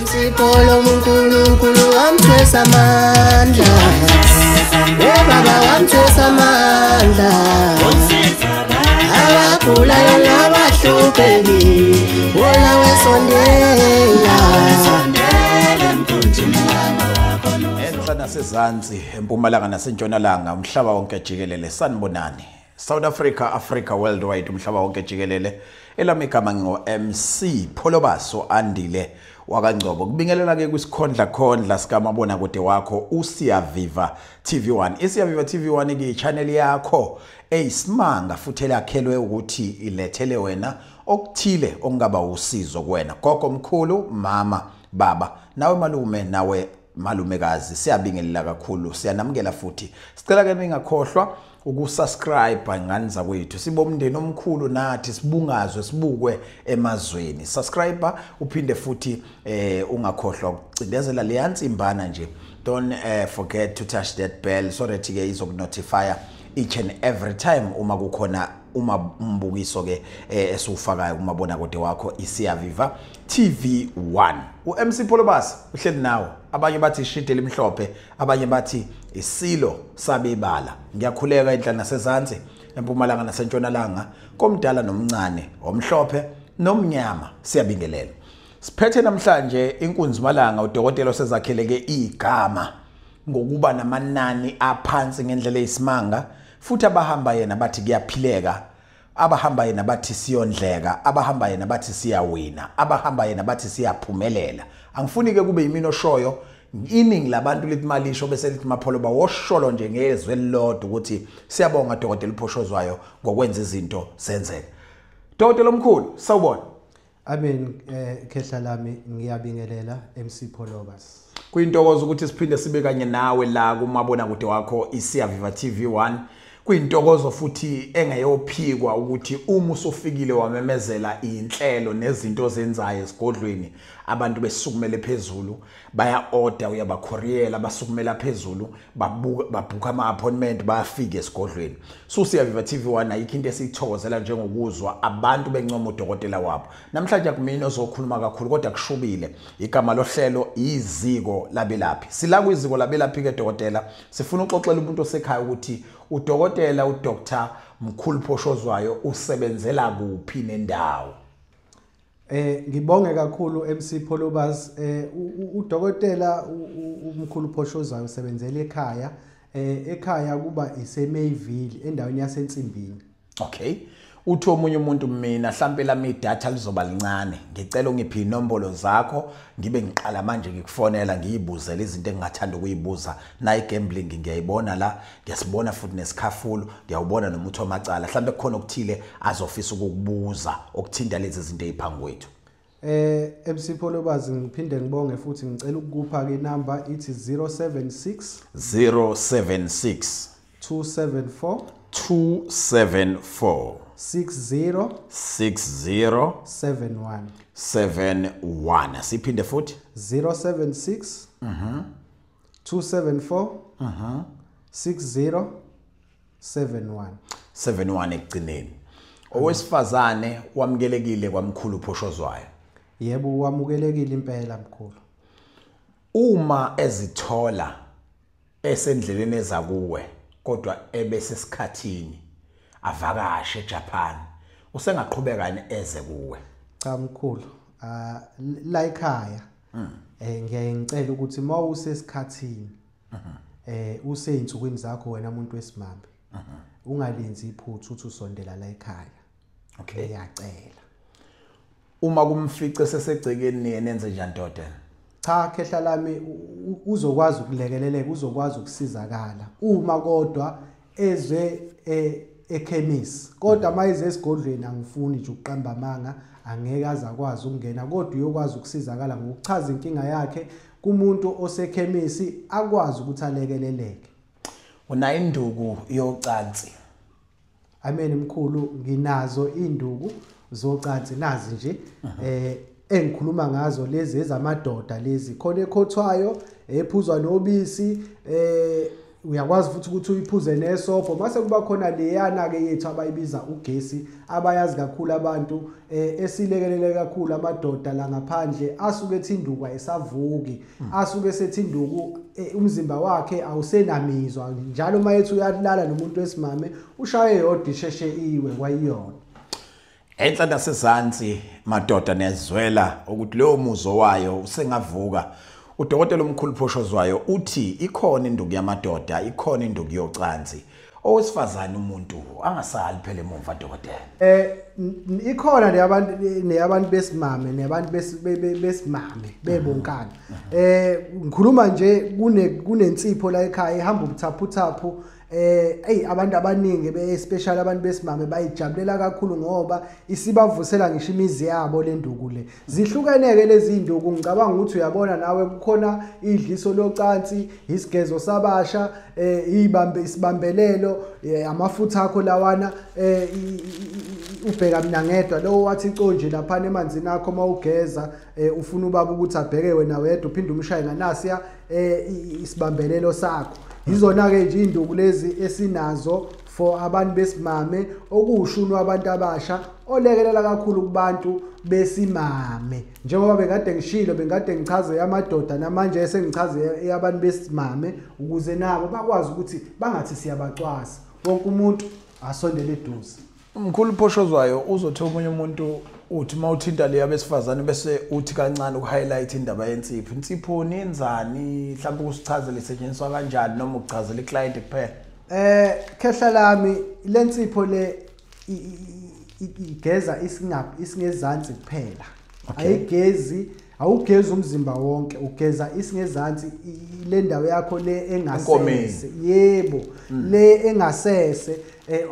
Msipolo uNkulunkulu wamthwesa amandla. Eh baba wamthwesa amandla. Abagulayo nabahluphekile wona wesondela. Enhla nasezansi, empumalanga nasentshonalanga, umhlaba wonke jikelele, sanibonani. South Africa, Africa worldwide, umhlaba wonke jikelele. Elami igama ngingo MC Pholobaso Andile wakaNgcobo. Kubingelela ke kwisikhondla khondla sikamabona kude wakho uSiyaviva TV1. ISiyaviva TV1 ke channel yakho eyisimanga futhi elakhelwe ukuthi ilethele wena okuthile okungaba usizo kuwena. Gogo, mkhulu, mama, baba, nawe malume, nawe malumekazi, siyabingelela kakhulu, siyanamukela futhi. Sicela ke ningakhohlwa ukusubscribe ngani zakwethu, sibe umndeni omkhulu nathi, sibungazwe, sibukwe emazweni. Subscribe uphinde futhi ungakhohlwa ukucindezela leya nsimbana nje. Don't forget to touch that bell so that ke izokunotify each and every time uma kukhona uma umbukiso ke esiwufakayo kumabona kude wakho iSiyaviva TV1. uMC Pholobas uhleli nawe. Abanye bathi ishide limhlophe, abanye bathi isilo sabebala. Ngiyakhuleka enhla nasezansi, empumalanga nasentshonalanga, komdala nomncane, omhlophe nomnyama, siyabingelela. Siphethe namhlanje inkunzimalanga udokotela osezakheleke igama ngokuba namanani aphansi ngendlela eyisimanga, futhi abahamba yena bathi kuyaphileka, abahamba yena bathi siyondleka, abahamba yena bathi siyawina, abahamba yena bathi siyaphumelela. Angifuni ke kube yimina oshoyo, iningi labantu lithi malisho bese lithi mapholo bawosholo nje ngezwe elilodwa ukuthi siyabonga dokotela uPhoshozwayo ngokwenza izinto zenzeke. Dokotela omkhulu, sawubona. Amen, khehla lami, ngiyabingelela MC Pholobas. Kuyintokozo ukuthi siphinde sibe kanye nawe la kumabona kude wakho iSiyaviva TV1. Kuyintokozo futhi engeyophikwa ukuthi uma usufikile wamemezela inhlelo nezinto ozenzayo esigodlweni, abantu besukumele phezulu, baya order, uyabacouriera, basukumela phezulu, babhuka ama appointment, bayafika esigodlweni. So Siyaviva TV1 ayikho into esiyithokozela njengokuzwa abantu bencoma udokotela wabo. Namhlanje akumina ozokhuluma kakhulu kodwa kushubile. Igama lohlelo iziko labelaphi. Sila kwiziko labelaphi ke dokotela, sifuna uxoxela umuntu osekhaya ukuthi udokotela uDr Mkhulu Phoshozwayo usebenzela kuphi nendawo. Ngibonge kakhulu MC Pholobas. Udokotela uMkhulu Phoshozwayo usebenzela ekhaya. Ekhaya kuba iseMayville endaweni yaseNsimbini. Okay. Uthi omunye umuntu, mina mhlambe lami idatha lizoba lincane, ngicela ungiphe inombolo zakho ngibe ngiqala manje ngikufonela ngiyibuzele izinto engingathanda ukuyibuza. Nayi gambling ngiyayibona la, ngiyasibona futhi nesikhafulu, ngiyawubona nomuthi wamacala. Mhlambe kukhona okuthile azofisa ukukubuza okuthinta lezi zinto eziphambi kwethu. MC Pholobas, ngiphinde ngibonge futhi ngicela ukukupha ke inamba ithi 076 076 274 274 60 60 71. 71. Siphinde futhi. 076 274 60 71. 71 ekugcineni. Owesifazane wamukelekile kwaMkhulu Phoshozwayo. Yebo, wamukelekile impela mkhulu. Uma ezithola esendleleni eza kuwe kodwa ebese sikhathini avakashe eJapan, usengaqhubeka eze kuwe? Cha mkhulu, la ekhaya ngiyaye ngicela ukuthi mawusesikhathini useyinsukwini zakho wena umuntu wesimame, ungalenzi iphutha uthi usondela la ekhaya. Okay. Ngiyacela. Uma kumfice sesegcekeni niye nenze njani dokotela? Cha khehla lami, uzokwazi ukulekeleleka, uzokwazi ukusizakala uma kodwa ezwe ekhemisi. Kodwa mayize esigodlweni angifuni nje ukuqamba amanga, angeke aze akwazi ukungena, kodwa uyokwazi ukusizakala ngokuchaza inkinga yakhe kumuntu osekhemisi akwazi ukuthi alekeleleke. Unayo induku yocansi? Amen mkhulu, nginazo induku zocansi, nazi nje engikhuluma ngazo lezi ezamadoda lezi, khona ekhothwayo, ephuzwa nobisi. Uyakwazi futhi ukuthi uyiphuze nesobho. Mase kuba khona leyana ke yethu abayibiza ugesi, abayazi kakhulu abantu, esilekelele kakhulu amadoda la ngaphandle asuke ethinduku ayisavuki, asuke sethinduku umzimba wakhe awusenamizwa njalo. Uma ethi uyalala nomuntu wesimame ushaye yodwa isheshe iwe kwayiyona. Enhla nasezansi madoda, niyazwela ukuthi leyo muzo wayo usengavuka. Udokotela omkhulu Phoshozwayo uthi ikhona induku yamadoda, ikhona induku yocansi. Owesifazane umuntu angasali phela emuva, dokotela. Ikhona neyabantu neyabantu besimame neyabantu besimame bebonkana. Ngikhuluma nje kunensipho la ekhaya ihamba ubuthaphuthaphu. Ey, abantu abaningi especially abantu besimame bayijabulela kakhulu ngoba isibavusela ngisho imizi yabo le nduku le. Zihlukeneke lezi induku, ngicabanga ukuthi uyabona nawe, kukhona idliso locansi, isigezo sabasha, ibambe isibambelelo, amafutha akho lawana, ubheka mina ngedwa lo wathi conje lapha emanzini akho mawugeza, ufuna ubaba ukuthi abheke wena wedwa, uphinde umshaye nganasiya isibambelelo sakho. Izona ke nje induku lezi esinazo for abantu besimame, okuwushuni wabantu abasha olekelela kakhulu kubantu besimame. Njengoba bekade ngishilo, bengade ngichaze yamadoda, namanje sengichaze yabantu besimame ukuze nabo bakwazi ukuthi bangathi siyabacwasa, wonke umuntu asondele eduze. Mkhulu Phoshozwayo, uzothi omunye umuntu uthi mawuthinta le yabesifazane bese uthi kancane ukuhighlight indaba yensipho. Insipho nenzani? Mhlawumbe ukusichazela isetshenziswa kanjani noma ukuchazela iclient kuphela? Khehla lami, lensipho le igeza isingezansi kuphela. Ayigezi, awugezi umzimba wonke, ugeza isingezansi, le ndawo yakho le engasese. Yebo, le engasese,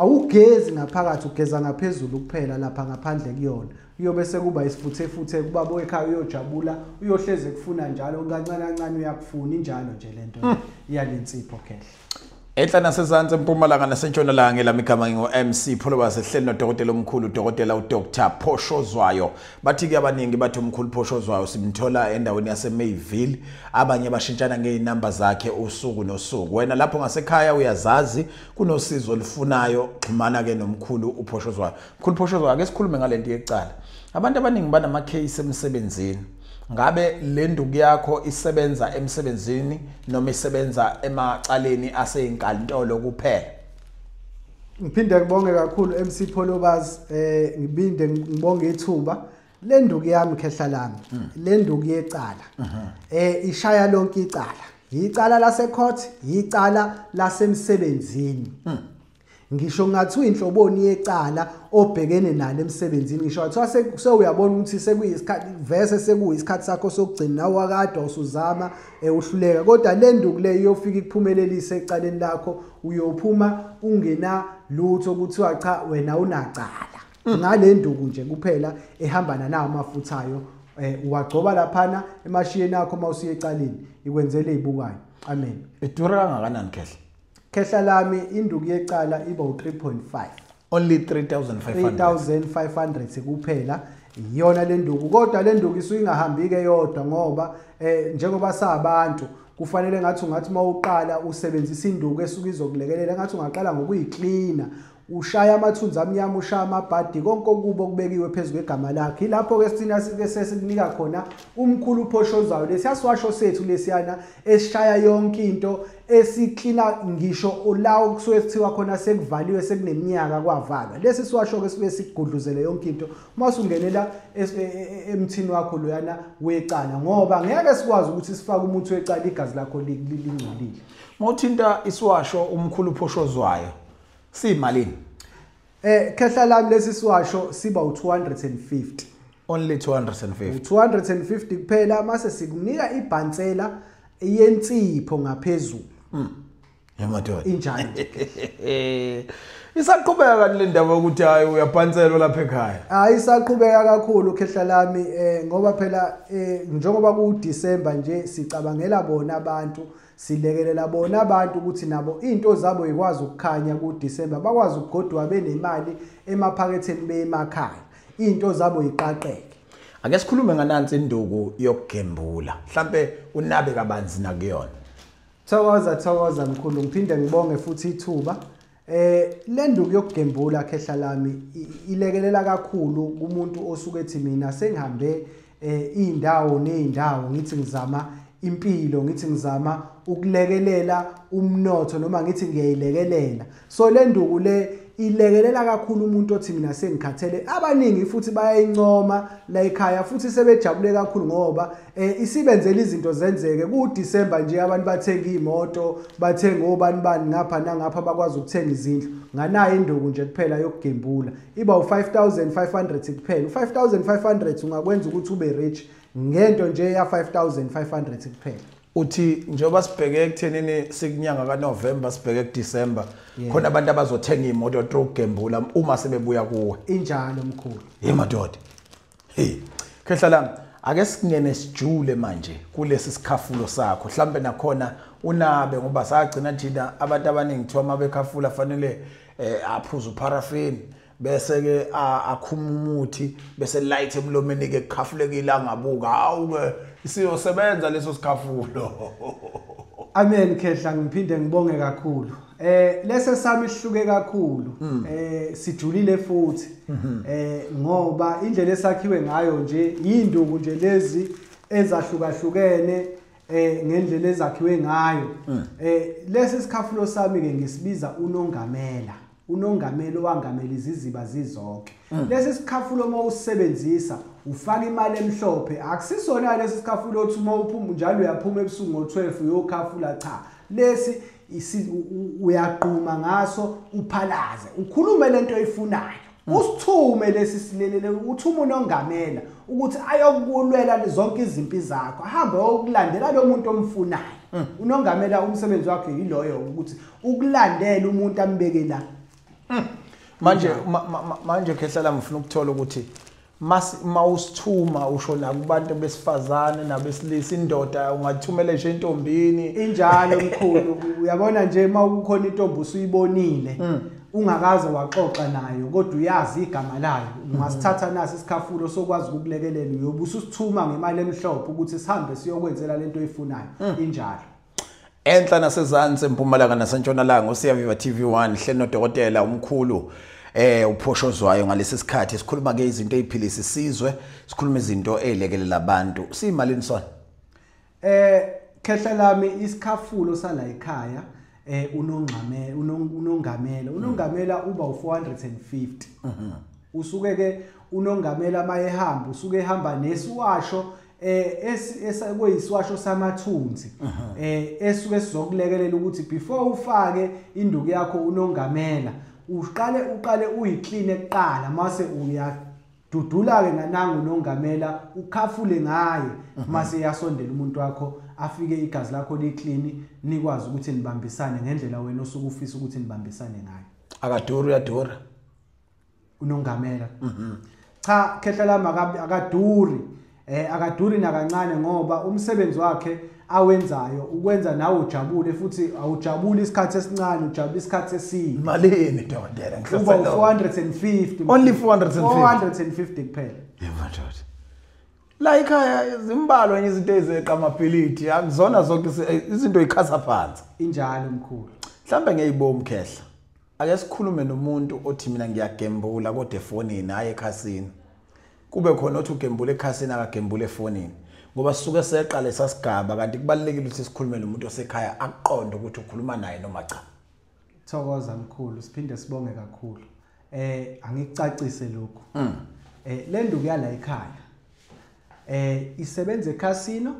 awugezi ngaphakathi, ugeza ngaphezulu kuphela lapha ngaphandle kuyona. Kuyobe sekuba isifuthe futhe kubaba ekhaya, uyojabula, uyohleze kufuna njalo, kancane kancane uyakufuna injalo nje lento yalensipho, khehla. Enhla nasezansi, empumalanga nasentshonalanga, elami igama ngingo-MC Pholoba, sihleli nodokotela omkhulu, udokotela uDr Phoshozwayo. Bathi-ke abaningi bathi umkhulu Phoshozwayo simthola endaweni yase-Mayville, abanye bashintshana ngey'namba zakhe usuku nosuku. Wena lapho ngasekhaya uyazazi kunosizo olufunayo, xhumana-ke nomkhulu uPhoshozwayo. Mkhulu Phoshozwayo, ake sikhulume ngale nto yecala. Abantu abaningi banama-case emsebenzini. Ngabe le nduku yakho isebenza emsebenzini noma isebenza emacaleni aseyinkantolo kuphela? Ngiphinde ngibonge kakhulu MC Pholobazi, ngibinde ngibonge ithuba. Le nduku yami, khehla lami, le nduku yecala ishaya lonke icala, icala lase court, icala lasemsebenzini. Ngisho ngathi uyinhloboni yecala obhekene nalo emsebenzini, ngisho ngathiwa sewuyabona ukuthi sekuyisikhathi vese sekuyisikhathi sakho sokugcina, nawe wakade usuzama uhluleka, kodwa le nduku le iyofika ikuphumelelise ecaleni lakho, uyophuma ungena lutho kuthiwa cha wena unacala. Ngale nduku nje kuphela ehambana nawo amafutha ayo, uwagcoba laphana emashiyeni akho mawusiya ecaleni, ikwenzele izibukayo. Amen. Idura kangakanani, khehla? Khehla lami, induku yecala iba u3.5. Only 3500? 3500 kuphela iyona le nduku, kodwa le nduku isuke ingahambi ke yodwa ngoba njengoba sabantu kufanele ngathi ungathi mawuqala usebenzisa induku esuke izokulekelela, ngathi ungaqala ngokuyiklina, ushaya amathunzi amnyama, ushaya amabhadi, konke okubo kubekiwe phezu kwegama lakhe. Ilapho ke sithina sike sesikunika khona umkhulu Phoshozayo, lesiyasiwasho sethu lesiyana esishaya yonke into, esiklina ngisho la okusuke kuthiwa khona sekuvaliwe, sekuneminyaka kwavalwa. Lesi siwasho ke sibe sigudluzele yonke into mase ungenela emthini wakho loyana wecala, ngoba ngeke sikwazi ukuthi sifake umuthi wecala igazi lakho lingcolile. Mawuthinta isiwasho umkhulu Phoshozwayo, siyimalini? Khehla lami, lesi siwasho siba u250. Only 250? 250 kuphela, mase sikunika ibhansela yensipho ngaphezulu. Yamadoda. Injalo. Isaqhubeka kanti le ndaba ukuthi hayi uyabhanselwa lapha ekhaya? Hayi, isaqhubeka kakhulu, khehla lami, ngoba phela njengoba ku December nje sicabangela bona abantu, silekelela bona abantu ukuthi nabo into zabo ikwazi ukukhanya ku December, bakwazi ukugodwa benemali emaphaketheni bemakhaya, into zabo iqaqeke. Ake sikhulume nganansi induku yokugembula, mhlambe unabe kabanzi nakuyona. Thokoza, thokoza mkhulu, ngiphinde ngibonge futhi ithuba. Le nduku yokugembula, khehla lami, ilekelela kakhulu kumuntu osuke ethi mina sengihambe indawo nezindawo, ngithi ngizama impilo, ngithi ngizama ukulekelela umnotho, noma ngithi ngiyayilekelela. So le nduku le ilekelela kakhulu umuntu othi mina sengikhathele. Abaningi futhi bayayincoma la ekhaya, futhi sebejabule kakhulu ngoba isibenzela izinto zenzeke. Ku December nje abantu bathenga imoto, bathenga obani bani ngapha nangapha, bakwazi ukuthenga izindlu nganayo induku nje kuphela yokugembula. Iba u5500 kuphela. U5500 ungakwenza ukuthi ube rich ngento nje ya 5500 kuphela. Uthi njengoba sibheke ekuthenini sikunyanga kaNovember, sibheke kuDecember, khona abantu abazothenga imoto through ukugembula uma sebebuya kuwe. Injalo mkhulu. Hey madoda, hey khehla lami, ake singene sijule manje kulesi sikhafulo sakho. Mhlambe nakhona unabe, ngoba sagcina thina abantu abaningi kuthiwa uma bekhafula fanele aphuze uparaffin, bese ke akhuma umuthi, bese light emlomeni ke kukhafulekile, angabuka. Hawu ke, isiyosebenza leso sikhafulo? Amen khehla, ngiphinde ngibonge kakhulu. Lese sami sihluke kakhulu. Sijulile futhi. Ngoba indlela esakhiwe ngayo nje yinduku nje lezi ezahlukahlukene, ngendlela ezakhiwe ngayo. Lesi sikhafulo sami ke ngisibiza unongamela. Unongamelo wangamela iziziba zizonke. Lesi sikhafulo uma usebenzisa ufaka imali emhlophe. Akusisona lesi sikhafulo othi uma uphuma njalo uyaphuma ebusuku ngo12 uyokhafula, cha. Lesi uyaqhuma ngaso, uphalaze, ukhulume lento oyifunayo. Usithume lesi silelele, uthume unongamela ukuthi ayokulwela zonke izimpi zakho, ahambe ukulandela lo muntu omfunayo. Unongamela umsebenzi wakhe yiloyo, ukuthi ukulandela umuntu ambeke la. Manje manje khehla lami, ngifuna ukuthola ukuthi mawusithuma usho nakubantu besifazane nabesilisa, indoda ungathumela nje entombini? Injalo mkhulu, uyabona nje uma kukhona intombi usuyibonile, ungakaze waxoxa nayo kodwa uyazi igama layo, ungasithatha nasi isikhafulo sokwazi ukukulekelela, uyobe ususithuma ngemali emhlophe ukuthi sihambe siyokwenzela lento oyifunayo. Injalo. Enhla nasezansi, empumalanga nasentshonalanga, uSiyaviva TV1 hleli nodokotela umkhulu uPhoshozwayo. Ngalesi sikhathi sikhuluma ke izinto eziphilisa isizwe, sikhuluma izinto ezilekelela abantu. Siyimalini sona? Khehla lami, isikhafulo sala ekhaya, unongxame unongamela unongamela uba u450. Usuke ke unongamela mayehamba, usuke ehamba nesiwasho esekuyisiwasho samathunzi, esuke sizokulekelela ukuthi before ufake induku yakho unongamela, uqale uyiclean kuqala, mase uyadudula ke nanangu unongamela, ukhafule ngaye, mase yasondela umuntu wakho, afike igazi lakho liclean, nikwazi ukuthi nibambisane ngendlela wena osuke ufisa ukuthi nibambisane ngayo. Akaduri, uyadura? Unongamela? Cha khehla lami, akaduri, akaduri nakancane, ngoba umsebenzi wakhe awenzayo ukwenza nawe ujabule, futhi awujabuli isikhathi esincane, ujabula isikhathi eside. Malini dokotela? Uba u450. Only 450? 450 kuphela. Yebo madoda, la ekhaya zimbalwa nje izinto ezeqa amabhilidi, akuzona zonke izinto ikhasa phansi. Injalo mkhulu. Mhlambe ngeyibomu khehla, ake sikhulume nomuntu othi mina ngiyagembula kodwa efonini, hayi ekhasini. Kube khona othi ugembula ekhasini, akagembule efonini, ngoba sisuke seqa lesa sigaba, kanti kubalulekile ukuthi sikhulume nomuntu osekhaya akuqonde ukuthi ukhuluma naye noma cha. Thokoza mkhulu, siphinde sibonge kakhulu. Angikucacise lokhu. Le nduku yala ekhaya isebenza ecasino,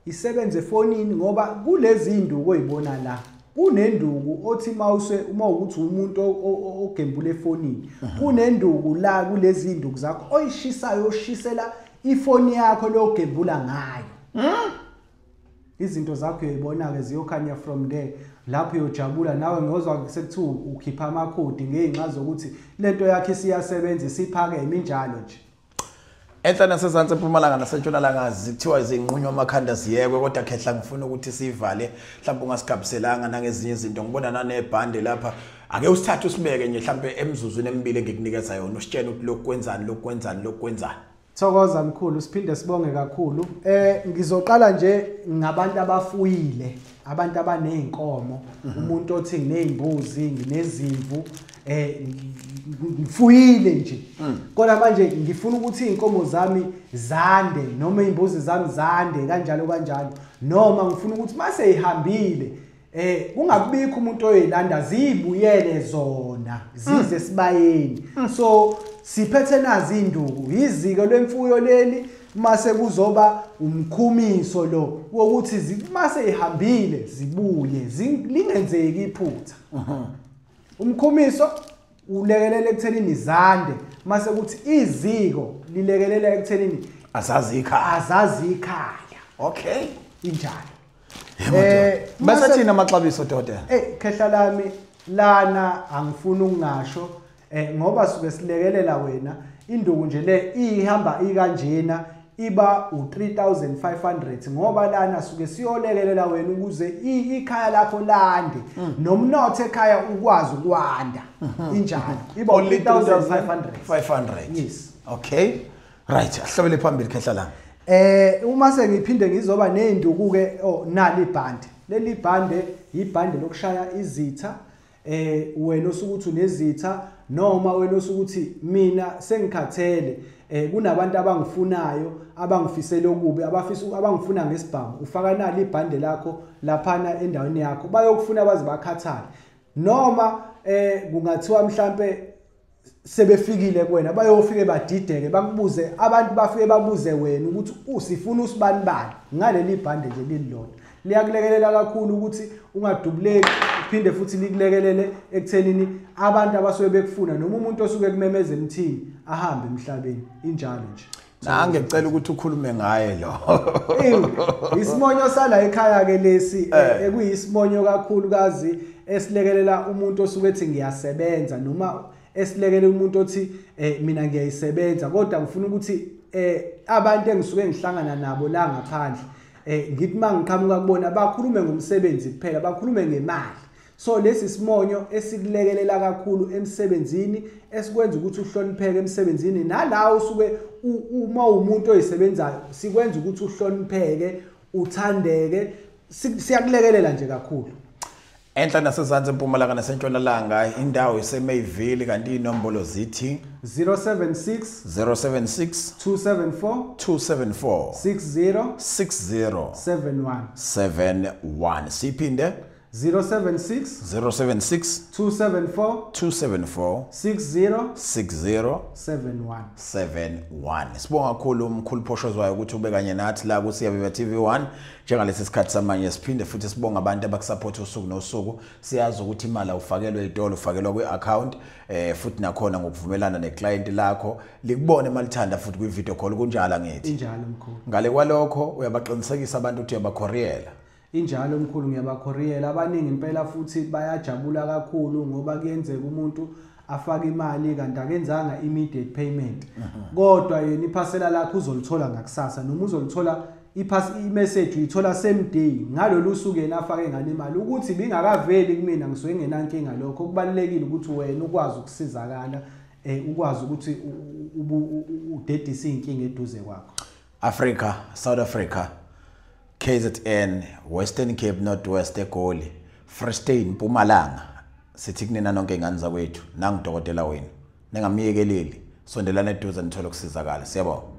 isebenza efonini, ngoba kulezi induku oyibona la kunenduku othi mawuse uma ukuthi umuntu ogembula efonini, kunenduku la kulezi induku zakho oyishisayo, oshisela ifoni yakho logembula ngayo. Izinto zakho uyayibona ke ziyokhanya from there, lapho uyojabula nawe, ngozwa sekuthiwa ukhipha amakhodi ngeyinxa zokuthi lento yakhe isiyasebenza, isiphakeme, injalo nje. Enhla nasezansi, empumalanga nasentshonalanga, zithiwa zinqunywa amakhanda ziyekwe, kodwa khehla ngifuna ukuthi sivale, mhlawumbe ungasigabhiselanga nangezinye izinto. Ngibona nanebhande lapha, ake usithathe usibeke nje mhlawumbe emzuzwini emibili engikunikeza yona, usitshene ukuthi lokhu kwenzani, lokhu kwenzani, lokhu kwenzani. Thokoza mkhulu, siphinde sibonge kakhulu. Ngizoqala nje ngabantu abafuyile. abantu abanezinkomo, umuntu othi nginezimbuzi, nginezimvu, ngifuyile nje. Kodwa manje ngifuna ukuthi izinkomo zami zande noma izimbuzi zami zande kanjalo kanjalo, noma ngifuna ukuthi mase ihambile kungabikho umuntu oyilanda, zibuyele zona zize sibayeni. So siphethe nazi induku, iziko lemfuyo leli, mase kuzoba umkhumiso lo wokuthi mase ihambile zibuye, lingenzeki iphutha. Umkhumiso ulekelela ekuthenini zande, mase kuthi iziko lilekelela ekuthenini azazi ikhaya, azazi ikhaya. Okay, injalo. Bese thina amaxabiso dokotela. Khehla lami lana angifuni ukungasho ngoba suke silekelela wena. Induku nje le ihamba ikanjena iba u3500 ngoba lana suke siyolekelela wena ukuze ikhaya lakho lande nomnotho ekhaya ukwazi ukwanda. Injalo, iba u3500. Yes. Okay, right, ahlobele phambili khehla lami. Uma sengiphinde ngizoba nezinduku ke, nali ibhande. Leli bhande ibhande lokushaya izitha. Wena osukuthi unezitha noma wena osukuthi mina sengikhathele, kunabantu abangifunayo, abangifisela okubi, abafisa abangifuna ngesibhamu, ufaka nali ibhande lakho laphana endaweni yakho, bayokufuna baze bakhathale. Noma kungathiwa mhlambe sebefikile kuwena, bayofike badideke, bakubuze abantu, bafike babuze wena ukuthi usifuna usibani bani. Ngaleli bhande nje lilodwa liyakulekelela kakhulu ukuthi ungadubuleki, uphinde futhi likulekelele ekuthenini abantu abasuke bekufuna noma umuntu osuke kumemeza emthini ahambe emhlabeni. Injalo nje. Nangicela ukuthi ukhulume ngaye lo. Isimonyo sala ekhaya ke lesi, ekuyisimonyo kakhulukazi esilekelela umuntu osuke ethi ngiyasebenza, noma esilekelela umuntu othi mina ngiyayisebenza kodwa ngifuna ukuthi abantu engisuke ngihlangana nabo la ngaphandle, ngithi mangiqhamuka kubona bakhulume ngomsebenzi kuphela, bakhulume ngemali. So lesi simonyo esikulekelela kakhulu emsebenzini, esikwenza ukuthi uhlonipheke emsebenzini, nala usuke uma umuntu oyisebenzayo sikwenza ukuthi uhlonipheke, uthandeke, siyakulekelela nje kakhulu. Enhla nasezansi, empumalanga nasentshonalanga, indawo iseMayville, kanti inombolo zithi 076 076 274 274 60 60 71 71. Siphinde 076 076 274 274 60 60 71 71. Sibonga kakhulu umkhulu Phoshozwayo ukuthi ube kanye nathi la ku Siyaviva TV1 njengalesi sikhathi samanje. Siphinde futhi sibonga abantu abakusupport usuku nosuku. Siyazi ukuthi imali awufakelwe idolo, ufakelwa kwi-account, futhi nakhona ngokuvumelana neclient lakho, likubone malithanda futhi kwi-video call. Kunjalo ngithi? Injalo mkhulu. Ngale kwalokho uyabaqinisekisa abantu ukuthi uyabakhoriyela? Injalo mkhulu, ngiyabakhoriyela abaningi impela, futhi bayajabula kakhulu ngoba kuyenzeka umuntu afake imali kanti akenzanga immediate payment, kodwa yena iphasela lakhe uzolithola ngakusasa, noma uzolithola i-message uyithola same day ngalolu suku yena afake ngale imali. Ukuthi bingakaveli kumina ngisuke ngenankinga lokho. Kubalulekile ukuthi wena ukwazi ukusizakala, ukwazi ukuthi udedise inkinga eduze kwakho. Africa, South Africa, KZN, Western Cape, North West, eGoli, Free State, Mpumalanga. Sithi kunina nonke ingane zakwethu, nangudokotela wenu. Ningamyekeleli, sondelana eduze nithole ukusizakala. Siyabonga.